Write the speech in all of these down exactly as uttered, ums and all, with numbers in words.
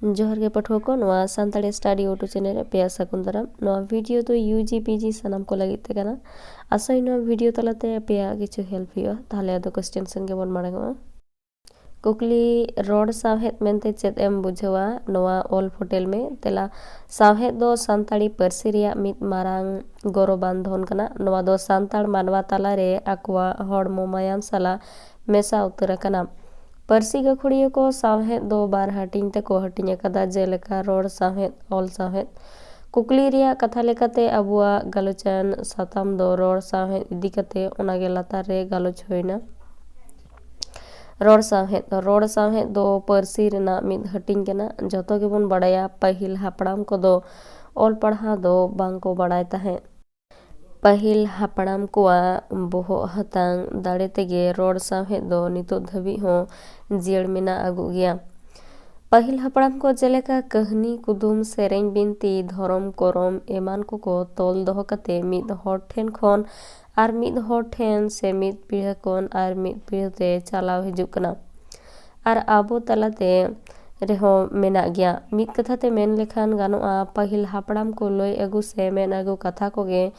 ᱡᱚᱦᱟᱨ ᱜᱮ ᱯᱟᱹᱴᱷᱩᱣᱟᱹ ᱠᱚ, ᱱᱚᱣᱟ ᱥᱟᱱᱛᱟᱲᱤ ᱥᱴᱟᱰᱤ ᱳ ᱴᱩ ᱪᱮᱱᱮᱞ ᱨᱮ ᱟᱯᱮᱭᱟᱜ ᱥᱟᱹᱜᱩᱱ ᱫᱟᱨᱟᱢ᱾ ᱱᱚᱣᱟ ᱵᱷᱤᱰᱤᱭᱳ ᱫᱚ ᱭᱩ ᱡᱤ ᱯᱤ ᱡᱤ ᱥᱟᱱᱟᱢ ᱠᱚ ᱞᱟᱹᱜᱤᱫ ᱛᱮ ᱠᱟᱱᱟ᱾ ᱟᱥᱟᱭᱟᱹᱧ ᱱᱚᱣᱟ ᱵᱷᱤᱰᱤᱭᱳ ᱛᱟᱞᱟᱛᱮ ᱟᱯᱮᱭᱟᱜ ᱠᱤᱪᱷᱩ ᱦᱮᱞᱯ ᱦᱩᱭᱩᱜᱼᱟ᱾ ᱛᱟᱦᱞᱮ ᱟᱫᱚ ᱠᱚᱥᱪᱮᱱ ᱥᱮᱱ ᱜᱮᱵᱚᱱ ᱢᱟᱲᱟᱝᱚᱜᱼᱟ᱾ ᱠᱩᱠᱞᱤ, ᱨᱚᱲ ᱥᱟᱶᱦᱮᱫ ᱢᱮᱱᱛᱮ ᱪᱮᱫ ᱮᱢ ᱵᱩᱡᱷᱟᱹᱣᱟ? ᱱᱚᱣᱟ ᱚᱞ ᱯᱷᱚᱴᱮᱞ ᱢᱮ᱾ ᱛᱮᱞᱟ, ᱥᱟᱶᱦᱮᱫ ᱫᱚ ᱥᱟᱱᱛᱟᱲᱤ ᱯᱟᱹᱨᱥᱤ ᱨᱮᱭᱟᱜ ᱢᱤᱫ ᱢᱟᱨᱟᱝ ᱜᱚᱨᱚᱵᱟᱱ ᱫᱷᱚᱱ ᱠᱟᱱᱟ᱾ ᱱᱚᱣᱟ ᱫᱚ ᱥᱟᱱᱛᱟᱲ ᱢᱟᱱᱣᱟ ᱛᱟᱞᱟᱨᱮ ᱟᱠᱚᱣᱟᱜ ᱦᱚᱲᱢᱚ ᱢᱟᱭᱟᱢ ᱥᱟᱞᱟᱜ ᱢᱮᱥᱟ ᱩᱛᱟᱹᱨ ᱟᱠᱟᱱᱟ᱾ ᱯᱟᱹᱨᱥᱤ ᱜᱟᱹᱠᱷᱩᱲᱤᱭᱟᱹ ᱠᱚ ᱥᱟᱶᱦᱮᱫ ᱫᱚ ᱵᱟᱨ ᱦᱟᱹᱴᱤᱧ ᱛᱮᱠᱚ ᱦᱟᱹᱴᱤᱧ ᱟᱠᱟᱫᱟ, ᱡᱮᱞᱮᱠᱟ ᱨᱚᱲ ᱥᱟᱶᱦᱮᱫ, ᱚᱞ ᱥᱟᱶᱦᱮᱫ᱾ ᱠᱩᱠᱞᱤ ᱨᱮᱭᱟᱜ ᱠᱟᱛᱷᱟ ᱞᱮᱠᱟᱛᱮ ᱟᱵᱚᱣᱟᱜ ᱜᱟᱞᱚᱪᱟᱱ ᱥᱟᱛᱟᱢ ᱫᱚ ᱨᱚᱲ ᱥᱟᱶᱦᱮᱫ ᱤᱫᱤ ᱠᱟᱛᱮ, ᱚᱱᱟᱜᱮ ᱞᱟᱛᱟᱨ ᱨᱮ ᱜᱟᱞᱚᱪ ᱦᱩᱭᱱᱟ᱾ ᱨᱚᱲ ᱥᱟᱶᱦᱮᱫ, ᱨᱚᱲ ᱥᱟᱶᱦᱮᱫ ᱫᱚ ᱯᱟᱹᱨᱥᱤ ᱨᱮᱱᱟᱜ ᱢᱤᱫ ᱦᱟᱹᱴᱤᱧ ᱠᱟᱱᱟ᱾ ᱡᱚᱛᱚ ᱜᱮᱵᱚᱱ ᱵᱟᱲᱟᱭᱟ, ᱯᱟᱹᱦᱤᱞ ᱦᱟᱯᱲᱟᱢ ᱠᱚᱫᱚ ᱚᱞ ᱯᱟᱲᱦᱟᱣ ᱫᱚ ᱵᱟᱝ ᱠᱚ ᱵᱟᱲᱟᱭ ᱛᱟᱦᱮᱸᱫ᱾ ᱯᱟᱹᱦᱤᱞ ᱦᱟᱯᱲᱟᱢ ᱠᱚᱣᱟᱜ ᱵᱚᱦᱚᱜ ᱦᱟᱛᱟᱝ ᱫᱟᱲᱮ ᱛᱮᱜᱮ ᱨᱚᱲ ᱥᱟᱶᱦᱮᱫ ᱫᱚ ᱱᱤᱛᱚᱜ ᱫᱷᱟᱹᱵᱤᱡ ᱦᱚᱸ ᱡᱤᱭᱟᱹᱲ ᱢᱮᱱᱟᱜ ᱟᱹᱜᱩᱜ ᱜᱮᱭᱟ᱾ ᱯᱟᱹᱦᱤᱞ ᱦᱟᱯᱲᱟᱢ ᱠᱚ ᱡᱮᱞᱮᱠᱟ ᱠᱟᱹᱦᱱᱤ, ᱠᱩᱫᱩᱢ, ᱥᱮᱨᱮᱧ, ᱵᱤᱱᱛᱤ, ᱫᱷᱚᱨᱚᱢ ᱠᱚᱨᱚᱢ ᱮᱢᱟᱱ ᱠᱚᱠᱚ ᱛᱚᱞ ᱫᱚᱦᱚ ᱠᱟᱛᱮ ᱢᱤᱫ ᱦᱚᱲ ᱴᱷᱮᱱ ᱠᱷᱚᱱ ᱟᱨ ᱢᱤᱫ ᱦᱚᱲ ᱴᱷᱮᱱ ᱥᱮ ᱢᱤᱫ ᱯᱤᱲᱦᱟᱹ ᱠᱷᱚᱱ ᱟᱨ ᱢᱤᱫ ᱯᱤᱲᱦᱟᱹ ᱛᱮ ᱪᱟᱞᱟᱣ ᱦᱤᱡᱩᱜ ᱠᱟᱱᱟ᱾ ᱟᱨ ᱟᱵᱚ ᱛᱟᱞᱟᱛᱮ ᱨᱮᱦᱚᱸ ᱢᱮᱱᱟᱜ ᱜᱮᱭᱟ᱾ ᱢᱤᱫ ᱠᱟᱛᱷᱟ ᱛᱮ ᱢᱮᱱ ᱞᱮᱠᱷᱟᱱ ᱜᱟᱱᱚᱜᱼᱟ, ᱯᱟᱹᱦᱤᱞ ᱦᱟᱯᱲᱟᱢ ᱠᱚ ᱞᱟᱹᱭ ᱟᱹᱜᱩ ᱥᱮ ᱢᱮᱱ ᱟᱹᱜᱩ ᱠᱟᱛᱷᱟ ᱠᱚᱜᱮ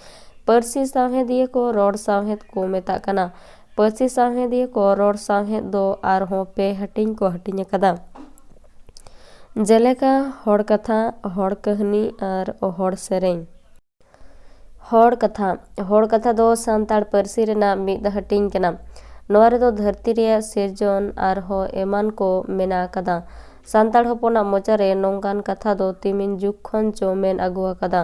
ᱯᱟᱹᱨᱥᱤ ᱥᱟᱶᱦᱮᱫᱤᱭᱟᱹ ᱠᱚ ᱨᱚᱲ ᱥᱟᱶᱦᱮᱫ ᱠᱚ ᱢᱮᱛᱟᱜ ᱠᱟᱱᱟ᱾ ᱯᱟᱹᱨᱥᱤ ᱥᱟᱶᱦᱮᱫᱤᱭᱟᱹ ᱠᱚ ᱨᱚᱲ ᱥᱟᱶᱦᱮᱫ ᱫᱚ ᱟᱨᱦᱚᱸ ᱯᱮ ᱦᱟᱹᱴᱤᱧ ᱠᱚ ᱦᱟᱹᱴᱤᱧ ᱟᱠᱟᱫᱟ, ᱡᱮᱞᱮᱠᱟ ᱦᱚᱲ ᱠᱟᱛᱷᱟ, ᱦᱚᱲ ᱠᱟᱹᱦᱱᱤ ᱟᱨ ᱦᱚᱲ ᱥᱮᱨᱮᱧ᱾ ᱦᱚᱲ ᱠᱟᱛᱷᱟ᱾ ᱦᱚᱲ ᱠᱟᱛᱷᱟ ᱫᱚ ᱥᱟᱱᱛᱟᱲ ᱯᱟᱹᱨᱥᱤ ᱨᱮᱱᱟᱜ ᱢᱤᱫ ᱦᱟᱹᱴᱤᱧ ᱠᱟᱱᱟ᱾ ᱱᱚᱣᱟ ᱨᱮᱫᱚ ᱫᱷᱟᱹᱨᱛᱤ ᱨᱮᱭᱟᱜ ᱥᱤᱨᱡᱚᱱ ᱟᱨᱦᱚᱸ ᱮᱢᱟᱱ ᱠᱚ ᱢᱮᱱᱟᱜ ᱟᱠᱟᱫᱟ᱾ ᱥᱟᱱᱛᱟᱲ ᱦᱚᱯᱚᱱᱟᱜ ᱢᱚᱪᱟ ᱨᱮ ᱱᱚᱝᱠᱟᱱ ᱠᱟᱛᱷᱟ ᱫᱚ ᱛᱤᱢᱤᱱ ᱡᱩᱜᱽ ᱠᱷᱚᱱ ᱪᱚ ᱢᱮᱱ ᱟᱹᱜᱩ ᱟᱠᱟᱫᱟ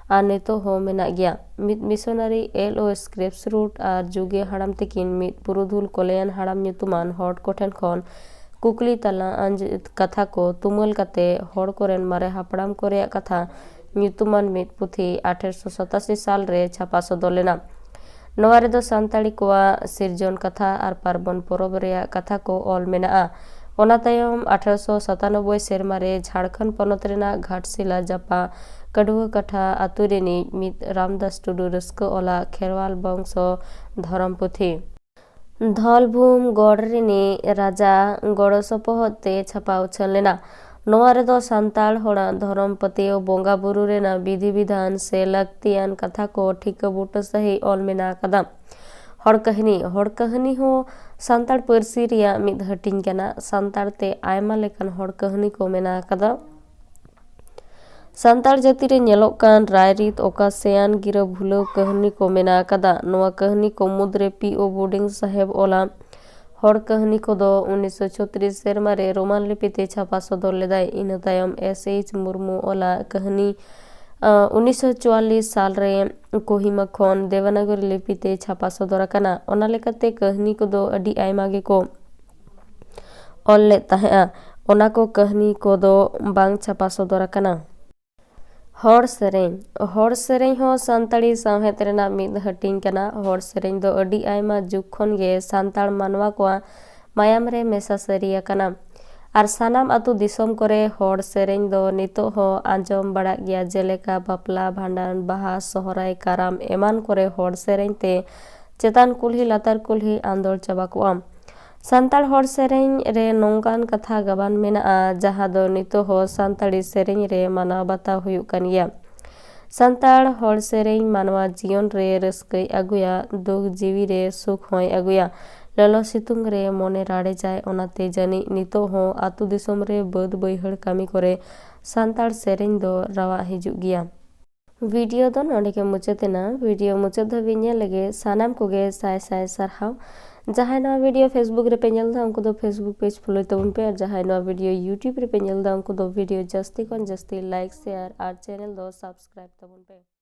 ᱟᱨ ᱱᱤᱛᱚᱜ ᱦᱚᱸ ᱢᱮᱱᱟᱜ ᱜᱮᱭᱟ᱾ ᱢᱤᱫ ᱢᱤᱥᱚᱱᱟᱨᱤ ᱮᱞ ᱳ ᱥᱠᱨᱮᱯᱥ ᱨᱩᱴ ᱟᱨ ᱡᱩᱜᱮ ᱦᱟᱲᱟᱢ ᱛᱤᱠᱤᱱ ᱢᱤᱫ ᱯᱩᱨᱩᱫᱷᱩᱞ ᱠᱚᱞᱭᱟᱱ ᱦᱟᱲᱟᱢ ᱧᱩᱛᱩᱢᱟᱱ ᱦᱚᱲ ᱠᱚᱴᱷᱮᱱ ᱠᱷᱚᱱ ᱠᱩᱠᱞᱤ ᱛᱟᱞᱟ ᱟᱸᱡ ᱠᱟᱛᱷᱟ ᱠᱚ ᱛᱩᱢᱟᱹᱞ ᱠᱟᱛᱮ ᱦᱚᱲ ᱠᱚᱨᱮᱱ ᱢᱟᱨᱮ ᱦᱟᱯᱲᱟᱢ ᱠᱚ ᱨᱮᱭᱟᱜ ᱠᱟᱛᱷᱟ ᱧᱩᱛᱩᱢᱟᱱ ᱢᱤᱫ ᱯᱩᱛᱷᱤ ᱟᱴᱷᱮᱨᱚᱥᱚ ᱥᱟᱛᱟᱥᱤ ᱥᱟᱞ ᱨᱮ ᱪᱷᱟᱯᱟ ᱥᱚᱫᱚᱨ ᱞᱮᱱᱟ᱾ ᱱᱚᱣᱟ ᱨᱮᱫᱚ ᱥᱟᱱᱛᱟᱲᱤ ᱠᱚᱣᱟᱜ ᱥᱤᱨᱡᱚᱱ ᱠᱟᱛᱷᱟ ᱟᱨ ᱯᱟᱨᱵᱚᱱ ᱯᱚᱨᱚᱵᱽ ᱨᱮᱭᱟᱜ ᱠᱟᱛᱷᱟ ᱠᱚ ᱚᱞ ᱢᱮᱱᱟᱜᱼᱟ᱾ ᱚᱱᱟ ᱛᱟᱭᱚᱢ ᱟᱴᱷᱮᱨᱚᱥᱚ ᱥᱟᱛᱟᱱᱚᱵᱵᱳᱭ ᱥᱮᱨᱢᱟ ᱨᱮ ᱡᱷᱟᱲᱠᱷᱚᱸᱰ ᱯᱚᱱᱚᱛ ᱨᱮᱱᱟᱜ ᱜᱷᱟᱴᱥᱤᱞᱟ ᱡᱟᱯᱟ ᱠᱟᱰᱩᱣᱟᱹ ᱠᱟᱴᱷᱟ ᱟᱛᱳ ᱨᱤᱱᱤᱡ ᱢᱤᱫ ᱨᱟᱢᱫᱟᱥ ᱴᱩᱰᱩ ᱨᱟᱹᱥᱠᱟᱹ ᱚᱞᱟᱜ ᱠᱷᱮᱨᱣᱟᱞ ᱵᱚᱝᱥᱚ ᱫᱷᱚᱨᱚᱢ ᱯᱩᱛᱷᱤ ᱫᱷᱚᱞᱵᱷᱩᱢ ᱜᱚᱲ ᱨᱤᱱᱤᱡ ᱨᱟᱡᱟ ᱜᱚᱲᱚ ᱥᱚᱯᱚᱦᱚᱫ ᱛᱮ ᱪᱷᱟᱯᱟ ᱩᱪᱷᱟᱹᱱ ᱞᱮᱱᱟ᱾ ᱱᱚᱣᱟ ᱨᱮᱫᱚ ᱥᱟᱱᱛᱟᱲ ᱦᱚᱲᱟᱜ ᱫᱷᱚᱨᱚᱢ ᱯᱟᱹᱛᱭᱟᱹᱣ, ᱵᱚᱸᱜᱟ ᱵᱩᱨᱩ ᱨᱮᱱᱟᱜ ᱵᱤᱫᱷᱤ ᱵᱤᱫᱷᱟᱱ ᱥᱮ ᱞᱟᱹᱠᱛᱤᱭᱟᱱ ᱠᱟᱛᱷᱟ ᱠᱚ ᱴᱷᱤᱠᱟᱹ ᱵᱩᱴᱟᱹ ᱥᱟᱹᱦᱤᱡ ᱚᱞ ᱢᱮᱱᱟᱜ ᱟᱠᱟᱫᱟ᱾ ᱦᱚᱲ ᱠᱟᱹᱦᱱᱤ᱾ ᱦᱚᱲ ᱠᱟᱹᱦᱱᱤ ᱦᱚᱸ ᱥᱟᱱᱛᱟᱲ ᱯᱟᱹᱨᱥᱤ ᱨᱮᱭᱟᱜ ᱢᱤᱫ ᱦᱟᱹᱴᱤᱧ ᱠᱟᱱᱟ᱾ ᱥᱟᱱᱛᱟᱲ ᱛᱮ ᱟᱭᱢᱟ ᱞᱮᱠᱟᱱ ᱦᱚᱲ ᱠᱟᱹᱦᱱᱤ ᱠᱚ ᱢᱮᱱᱟᱜ ᱟᱠᱟᱫᱟ᱾ ᱥᱟᱱᱛᱟᱲ ᱡᱟᱹᱛᱤ ᱨᱮ ᱧᱮᱞᱚᱜ ᱠᱟᱱ ᱨᱟᱭᱨᱤᱛ, ᱚᱠᱟ ᱥᱮᱭᱟᱱ ᱜᱤᱨᱟᱹ ᱵᱷᱩᱞᱟᱹᱣ ᱠᱟᱹᱦᱱᱤ ᱠᱚ ᱢᱮᱱᱟᱜ ᱟᱠᱟᱫᱟ᱾ ᱱᱚᱣᱟ ᱠᱟᱹᱦᱱᱤ ᱠᱚ ᱢᱩᱫᱽᱨᱮ ᱯᱤ ᱳ ᱵᱳᱨᱰᱤᱝ ᱥᱟᱦᱮᱵᱽ ᱚᱞᱟ ᱦᱚᱲ ᱠᱟᱹᱦᱱᱤ ᱠᱚᱫᱚ ᱩᱱᱤᱥᱥᱚ ᱪᱷᱚᱛᱨᱤᱥ ᱥᱮᱨᱢᱟ ᱨᱮ ᱨᱳᱢᱟᱱ ᱞᱤᱯᱤ ᱛᱮ ᱪᱷᱟᱯᱟ ᱥᱚᱫᱚᱨ ᱞᱮᱫᱟᱭ᱾ ᱤᱱᱟᱹ ᱛᱟᱭᱚᱢ ᱮᱥ ᱮᱭᱤᱪ ᱢᱩᱨᱢᱩ ᱚᱞᱟ ᱠᱟᱹᱦᱱᱤ, ᱟᱸ, ᱩᱱᱤᱥᱥᱚ ᱪᱩᱣᱟᱞᱞᱤᱥ ᱥᱟᱞ ᱨᱮ ᱠᱳᱦᱤᱢᱟ ᱠᱷᱚᱱ ᱫᱮᱵᱟᱱᱟᱜᱚᱨᱤ ᱞᱤᱯᱤ ᱛᱮ ᱪᱷᱟᱯᱟ ᱥᱚᱫᱚᱨ ᱟᱠᱟᱱᱟ᱾ ᱚᱱᱟ ᱞᱮᱠᱟᱛᱮ ᱠᱟᱹᱦᱱᱤ ᱠᱚᱫᱚ ᱟᱹᱰᱤ ᱟᱭᱢᱟ ᱜᱮᱠᱚ ᱚᱞ ᱞᱮᱫ ᱛᱟᱦᱮᱸᱫᱼᱟ᱾ ᱚᱱᱟ ᱠᱚ ᱠᱟᱹᱦᱱᱤ ᱠᱚᱫᱚ ᱵᱟᱝ ᱪᱷᱟᱯᱟ ᱥᱚᱫᱚᱨ ᱟᱠᱟᱱᱟ᱾ ᱦᱚᱲ ᱥᱮᱨᱮᱧ᱾ ᱦᱚᱲ ᱥᱮᱨᱮᱧ ᱦᱚᱸ ᱥᱟᱱᱛᱟᱲᱤ ᱥᱟᱶᱦᱮᱫ ᱨᱮᱱᱟᱜ ᱢᱤᱫ ᱦᱟᱹᱴᱤᱧ ᱠᱟᱱᱟ᱾ ᱦᱚᱲ ᱥᱮᱨᱮᱧ ᱫᱚ ᱟᱹᱰᱤ ᱟᱭᱢᱟ ᱡᱩᱜᱽ ᱠᱷᱚᱱ ᱜᱮ ᱥᱟᱱᱛᱟᱲ ᱢᱟᱱᱣᱟ ᱠᱚᱣᱟᱜ ᱢᱟᱭᱟᱢ ᱨᱮ ᱢᱮᱥᱟ ᱥᱟᱹᱨᱤ ᱟᱠᱟᱱᱟ᱾ ᱟᱨ ᱥᱟᱱᱟᱢ ᱟᱹᱛᱩ ᱫᱤᱥᱚᱢ ᱠᱚᱨᱮ ᱦᱚᱲ ᱥᱮᱨᱮᱧ ᱫᱚ ᱱᱤᱛᱚᱜ ᱦᱚᱸ ᱟᱸᱡᱚᱢ ᱵᱟᱲᱟᱜ ᱜᱮᱭᱟ, ᱡᱮᱞᱮᱠᱟ ᱵᱟᱯᱞᱟ, ᱵᱷᱟᱸᱰᱟᱱ, ᱵᱟᱦᱟ, ᱥᱚᱦᱨᱟᱭ, ᱠᱟᱨᱟᱢ ᱮᱢᱟᱱ ᱠᱚᱨᱮ ᱦᱚᱲ ᱥᱮᱨᱮᱧ ᱛᱮ ᱪᱮᱛᱟᱱ ᱠᱩᱞᱦᱤ ᱞᱟᱛᱟᱨ ᱠᱩᱞᱦᱤ ᱟᱸᱫᱳᱲ ᱪᱟᱵᱟ ᱠᱚᱜᱼᱟ᱾ ᱥᱟᱱᱛᱟᱲ ᱦᱚᱲ ᱥᱮᱨᱮᱧ ᱨᱮ ᱱᱚᱝᱠᱟᱱ ᱠᱟᱛᱷᱟ ᱜᱟᱵᱟᱱ ᱢᱮᱱᱟᱜᱼᱟ, ᱡᱟᱦᱟᱸ ᱫᱚ ᱱᱤᱛᱚᱜ ᱦᱚᱸ ᱥᱟᱱᱛᱟᱲᱤ ᱥᱮᱨᱮᱧ ᱨᱮ ᱢᱟᱱᱟᱣ ᱵᱟᱛᱟᱣ ᱦᱩᱭᱩᱜ ᱠᱟᱱ ᱜᱮᱭᱟ᱾ ᱥᱟᱱᱛᱟᱲ ᱦᱚᱲ ᱥᱮᱨᱮᱧ ᱢᱟᱱᱣᱟ ᱡᱤᱭᱚᱱ ᱨᱮ ᱨᱟᱹᱥᱠᱟᱹᱭ ᱟᱹᱜᱩᱭᱟ, ᱫᱩᱠ ᱡᱤᱣᱤ ᱨᱮ ᱥᱩᱠ ᱦᱚᱸᱭ ᱟᱹᱜᱩᱭᱟ, ᱞᱚᱞᱚ ᱥᱤᱛᱩᱝ ᱨᱮ ᱢᱚᱱᱮ ᱨᱟᱲᱮᱡᱟᱭ᱾ ᱚᱱᱟᱛᱮ ᱡᱟᱹᱱᱤᱡ ᱱᱤᱛᱚᱜ ᱦᱚᱸ ᱟᱹᱛᱩ ᱫᱤᱥᱚᱢ ᱨᱮ ᱵᱟᱹᱫᱽ ᱵᱟᱹᱭᱦᱟᱹᱲ ᱠᱟᱹᱢᱤ ᱠᱚᱨᱮ ᱥᱟᱱᱛᱟᱲ ᱥᱮᱨᱮᱧ ᱫᱚ ᱨᱟᱣᱟᱜ ᱦᱤᱡᱩᱜ ᱜᱮᱭᱟ᱾ ᱵᱷᱤᱰᱤᱭᱳ ᱫᱚ ᱱᱚᱸᱰᱮ ᱜᱮ ᱢᱩᱪᱟᱹᱫ ᱮᱱᱟ᱾ ᱵᱷᱤᱰᱤᱭᱳ ᱢᱩᱪᱟᱹᱫ ᱫᱷᱟᱹᱵᱤᱡ ᱧᱮᱞ ᱞᱟᱹᱜᱤᱫ ᱥᱟᱱᱟᱢ ᱠᱚᱜᱮ ᱥᱟᱭ ᱥᱟᱭ ᱥᱟᱨᱦᱟᱣ᱾ ᱡᱟᱦᱟᱸᱭ ᱱᱚᱣᱟ ᱵᱷᱤᱰᱤᱭᱳ Facebook ᱨᱮᱯᱮ ᱧᱮᱞ ᱮᱫᱟ, ᱩᱱᱠᱩ ᱫᱚ Facebook page follow ᱛᱟᱵᱚᱱ ᱯᱮ, ᱟᱨ ᱡᱟᱦᱟᱸᱭ ᱱᱚᱣᱟ ᱵᱷᱤᱰᱤᱭᱳ YouTube ᱨᱮᱯᱮ ᱧᱮᱞ ᱮᱫᱟ, ᱩᱱᱠᱩ ᱫᱚ ᱵᱷᱤᱰᱤᱭᱳ ᱡᱟᱹᱥᱛᱤ ᱠᱷᱚᱱ ᱡᱟᱹᱥᱛᱤ like, share ᱟᱨ channel ᱫᱚ subscribe ᱛᱟᱵᱚᱱ ᱯᱮ᱾